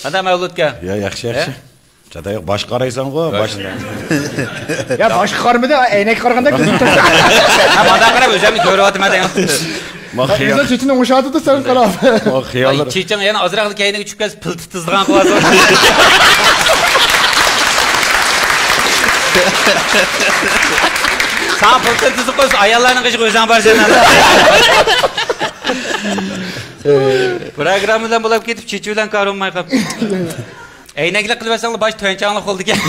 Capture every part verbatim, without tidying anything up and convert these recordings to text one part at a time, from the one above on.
قانداق مەۋلۇتكا؟ يا، ياخشى، ياخشى. ھە؟ چاتا يوق، باشقا قارايسەنغۇ، باش. يا، باشقا قارىمىدى، ئەينەككە قارىغاندا كۆرۈنۈپ تۇرىدۇ. ھە، مانا قاراپ ئۆزۈمنى كۆرۈۋاتىمەن دەيمەن. ما خىيال. ئۆزۈڭ چېچىنى ئوڭشاتىدۇ سەن قاراپ. ما خىيال. چېچىڭ يەنە ئازراقلا كەينىگە چۈشۈپ كەتسە، پىلتە تىزغان قىلىۋاتىدۇ. ساڭا پىلتە تىزىپ قويسا، ئاياللارنىڭ قېشىغا ئۆزۈڭ بارسەن. پروگرامما بىلەن بولاپ كېتىپ، چېچى بىلەن كارى بولماي قاپتۇ. ئەينەكلىك قىلىۋەتسەڭلار، باش تۆنچاڭلىق بولىدىكەن.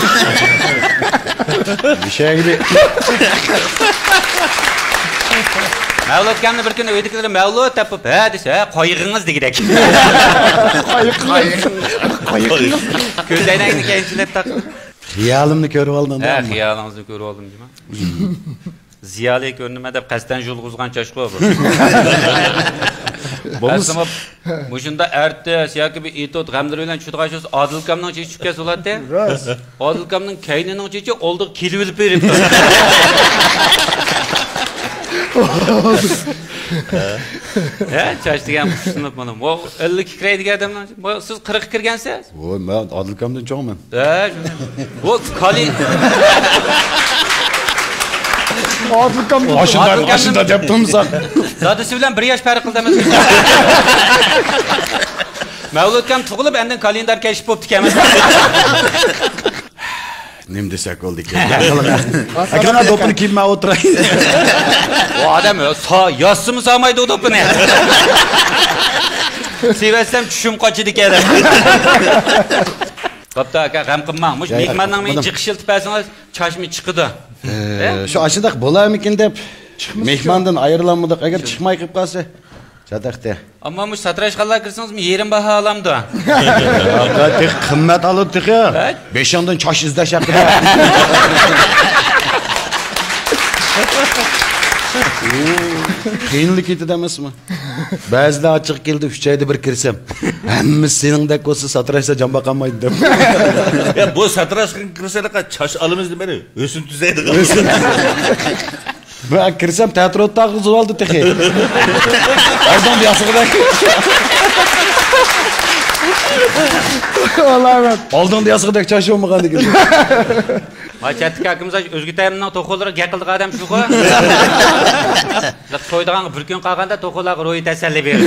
مەۋلۇت ئاكامنى بىر كۈنى ئۆيدىكىلىرى مەۋلۇت دەپ، ھە دېسە، ھە، قايىقىڭىز دېگۈدەك. قايىقىڭىز. قايىقىڭىز. كۆز ئەينەكنى كەينىگە تاقىدىپ. خىيالىمنى كۆرۈۋالدىڭ. ھە، دەيمەن. خىيالىڭىزنى كۆرۈۋالدىم دېمە. زىيالىي كۆرۈنىمەن دەپ قەستەن يۇلغۇزغان چاچقۇ بۇ. بولمىسا ئەسلىمۇ مۇشۇنداق ئارتىس ياكى بىر ئېتوت غەملىرى بىلەن چۈشىدىغان شۇ ئادىل ئاكامنىڭ چېچى چۈشۈپ كەتسە بولاتتى. راست. ئادىل ئاكامنىڭ كەينىنىڭ چېچى ئالدىغا كېلىۋېلىپ بېرىپتۇ. ھە، چاچ دېگەن قۇشسىنىپ مانا. بۇ ئەللىككە كىرەي دېگەن ئادەمنىڭ، بۇ سىز قىرىققا كىرگەنسىز؟ ۋوي، مەن ئادىل ئاكامدىن چوڭمەن. ھە، شۇ. بۇ كالىي. ئادىل ئاكام. ئاشۇنداق، ئاشۇنداق دەپ تۇرمىساق. دادىسى بىلەن بىر ياش پەرق قىلدى ئەمەس. مەۋلۇت ئاكام تۇغۇلۇپ، ئاندىن كالېندار كەشىپ بوپتىكەن ئەمەس. نېمە دېسەك بولدىكىن؟ ئەكرەم دوپپىنى كىيىپ مەن ئولتۇراي. ئۇ ئادەم سا-، ياسىمۇ سالمايدۇ ئۇ دوپپىنى. سىۋەتسەم چۈشۈم قاچىدىكەن. بوپتۇ ئاكا، غەم قىلماڭ. مۇشۇ يا، مېھماننىڭ مېنى قىلمىدىم. چىقىش يىلتىپ بەرسىڭىز، چاچمۇ چىقىدۇ. ئە، شۇ ئاشۇنداق بولارمىكىن دەپ، مېھماندىن ئايرىلالمىدۇق. ئەگەر چىقماي قېلىپ قالسا، چاتاقتە. ئەمما مۇشۇ ساتىراشخانىلارغا كىرسىڭىزمۇ يېرىم باھا ئالامدۇ؟ تېخى قىممەت ئالىدۇ تېخى. ھە؟ بېشىڭدىن چاچ ئىزدەش ھەققىدە. قىيىنلا كېتىدۇ ئەمەسمۇ؟ بەزىدە ئاچچىقى كېلىدۇ، ئۈچ ئايدا بىر كىرسەم. ھەممىسى سېنىڭدەك بولسا، ساتىراشسا جان باقالمايدۇ دەپ. يا، بۇ ساتىراشخانىغا كىرسەك، چاچ ئالىمىز دېمەيلى، ھۆسن تۈزەيدىغان. ھۆسن. مەن كىرسەم، تەتۈر ئوتتاقلىق زوۋالدى تېخى. ئالدىڭدا ياسىغۇدەك. ئالدىڭدا ياسىغۇدەك چاچ بولمىغان دېگەن. ما چەتتىكى ئاكىمىز ئۆزگە تەمنىڭ توخۇلىرىغا گەپ قىلىدىغان ئادەم شۇغۇ. سويىدىغانغا بىر كۈن قالغاندا توخۇلارغا روھىي تەسەللى بېرىدۇ.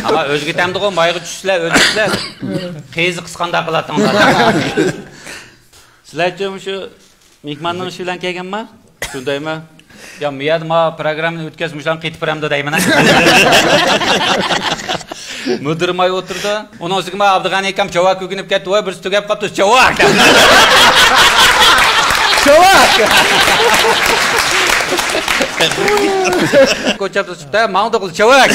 ئەمما ئۆزگە تەمدىغۇ، مايغا چۈشسىلەر، ئۆلتۈرسىلەر. قېزى قىسقانداق قىلاتتىڭلار. سىلەرچۇ مۇشۇ مېھماننىڭ ئىشى بىلەن كەلگەنما؟ شۇندايمۇ؟ يا، مۇ يەردە ما پروگراممىنى ئۆتكەزسە مۇشۇلارنى قېتىپ بېرەمدۇ دەيمەن. مۇدىرماي ئولتۇرىدۇ. ئۇنىڭ ئۈستىگە ما ئابدۇغەنى ئاكام چاۋاك ئۆگىنىپ كەتتى. ۋاي، بىرسى تۈگەپ قاپتۇ. چاۋاك! چاۋاك! كوچاپ تۇرۇپتۇ. ماڭا دوقۇل چاۋاك!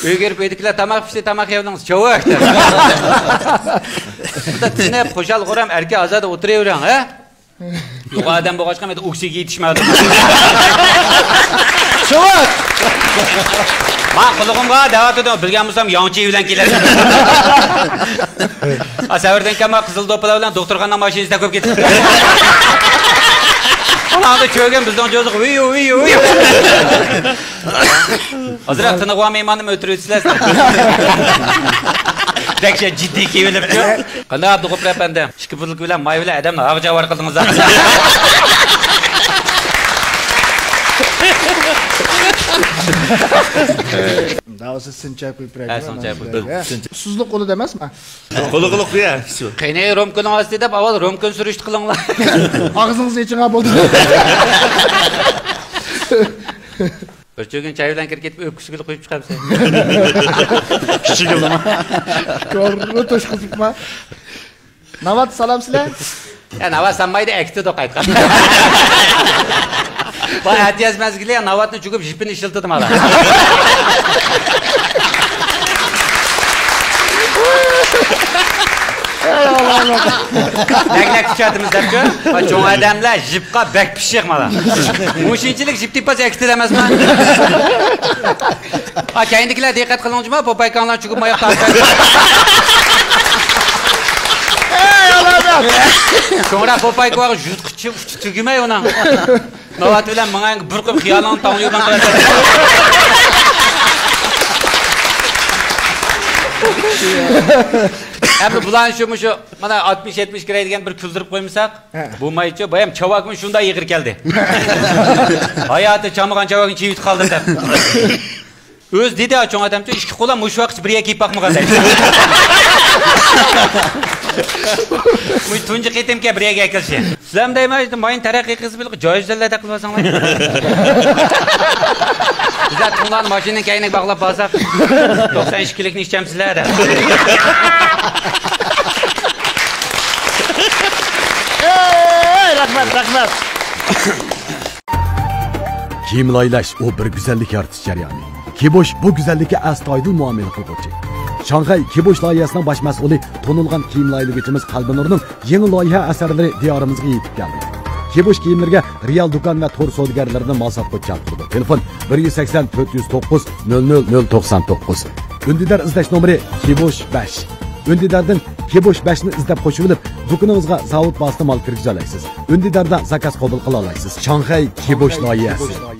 ئۆيگە كىرىپ، ئۆيدىكىلەر تاماق پىشتى، تاماق يەۋېلىڭ، چاۋاك دەپ. تىنىپ، خۇشال-خۇرام، ئەركىن-ئازادە ئولتۇرۇۋېرىڭ، ھە؟ يوغان ئادەم بولغاچقا، مەندە ئوكسىگېن يېتىشمەيدۇ. چاۋاك! ما قۇلىقىمغا دەۋاتىدۇ، بىلگەن بولسام ياڭچى بىلەن كېلەتتىم. ئا، سەۋردىن كەلمە قىزىل دوپپىلار بىلەن دوختۇرخانا ماشىنىسىدا كۆپ كېتىپتۇ. ئاڭدا چۆگۈن بىزنىڭ جوزۇق ۋىيۇ، ۋىيۇ، ۋىيۇ. ئازراق تىنىغۇا مېھماننىمۇ ئۆتۈرۈۋېتىسىلەر. دەھشەت جىددىي كېلىۋېلىپتۇ. قانداق ئابدۇغوپۇر ئەپەندى؟ ئىككى پۇتلۇق بىلەن ماي بىلەن ئادەمنى ھاغ جاۋار قىلدىڭىز. داۋاسى سىنچاي پۇل ھە، سىنچاي پۇل. سىزلىق قولىدا ئەمەسمۇ؟ قولى قىلىق يا. قېنى رومكىنىڭ ئاستى دەپ ئاۋۋال رومكىنى سۈرۈشتە قىلىڭلار. ئاغزىڭىزنى ئېچىڭا بولدى. بىر چۆگۈن چاي بىلەن كىرىپ كېتىپ، ئۆپكىسىگىلا قۇيۇپ چىقامسەن. كىچىكىلىما. كورلا توشقۇزۇپما. ناۋات سالامسىلەر؟ يا، ناۋات سالمايدۇ، ئەكېتىدۇ قايتقان. بۇ ئەتىياز مەزگىلى ناۋاتنى چۈگۈپ، يىپىنى ئىشلىتىدۇ مانا. نەگلەك كۈچەتىمىز دەپچۇ. چوڭ ئادەملەر يىپقا بەك پىششىق مانا. مۇشۇنچىلىك يىپ تېپىپ بولسا ئەكېتىدۇ ئەمەسمۇ؟ ھا، كەينىدىكىلەر دىققەت قىلىڭچۇ، ما پوپايكاڭلار چۈگۈپ ماياق تارتىپ. شۇڭرا پوپايكا بار، يۇتقۇچى ئۇچى تۈگىمەي ئۇنىڭ. ناۋات بىلەن ماڭا بىر قىپ خىيالىڭنى تاڭ يۇقان قىلىۋەتتىڭ. ئەمدى بۇلارنى شۇ، مۇشۇ، مانا، ئاتمىش يەتمىش كىرەي دېگەن بىر كۈلدۈرۈپ قويمىساق، ھە، بولمايچۇ. بايام چاۋاكمۇ شۇنداق ئېغىر كەلدى. ھاياتى چامىغان چاۋاكنى چېۋىتىپ قالدىم دەپ. ئۆزى دېدى، چوڭ ئادەمچۇ، ئىككى قولام مۇشۇ ۋاقىتقىچە بىر يەرگە كىيىپ باقمىغان دەيدۇ. بۇ تۇنجى قېتىمكەن بىر يەرگە ئەكېلىشى. سىلەرمۇ دەيمەن، ماينى تەرەققىي قىلسا بىلىپ، جايىز جەللەدە قىلىۋالساڭلار. بىزلەر تۇڭلارنى ماشىنىنىڭ كەينىگە باغلاپ بارساق، توقسان ئىككىلىكنى ئىچەمسىلەر دەپ. ئەي، رەھمەت، رەھمەت. كىيىم لايىھەلەش ئۇ بىر گۈزەللىك يارىتىش جەريانى. كىبوش بۇ گۈزەللىككە ئەستايىدىل مۇئامىلە قىلغۇچى. شاڭخەي كىبوش لايىھەسىنىڭ باش مەسئۇلى، تونۇلغان كىيىم لايىھىلىگۈچىمىز قەلبىنۇرنىڭ يېڭى لايىھە ئەسەرلىرى دىيارىمىزغا يېتىپ كەلدى. كىبوش كىيىملىرىگە رېئال دۇكان ۋە تور سودىگەرلىرىدىن مال ساتقۇچى جەلپ قىلىدۇ. تېلېفون: بىر يۈز سەكسەن، تۆت يۈز توققۇز، نۆل نۆل نۆل توقسان توققۇز. ئۈندىدار ئىزدەش نومۇرى: كىبوش بەش. ئۈندىداردىن كىبوش بەشنى ئىزدەپ قوشۇۋېلىپ، دۇكىنىڭىزغا زاۋۇت بازىسىدا مال كىرگۈزەلەيسىز. ئۈندىداردا زاكاز قوبۇل قىلالايسىز. شاڭخەي كىبوش لايىھەسى.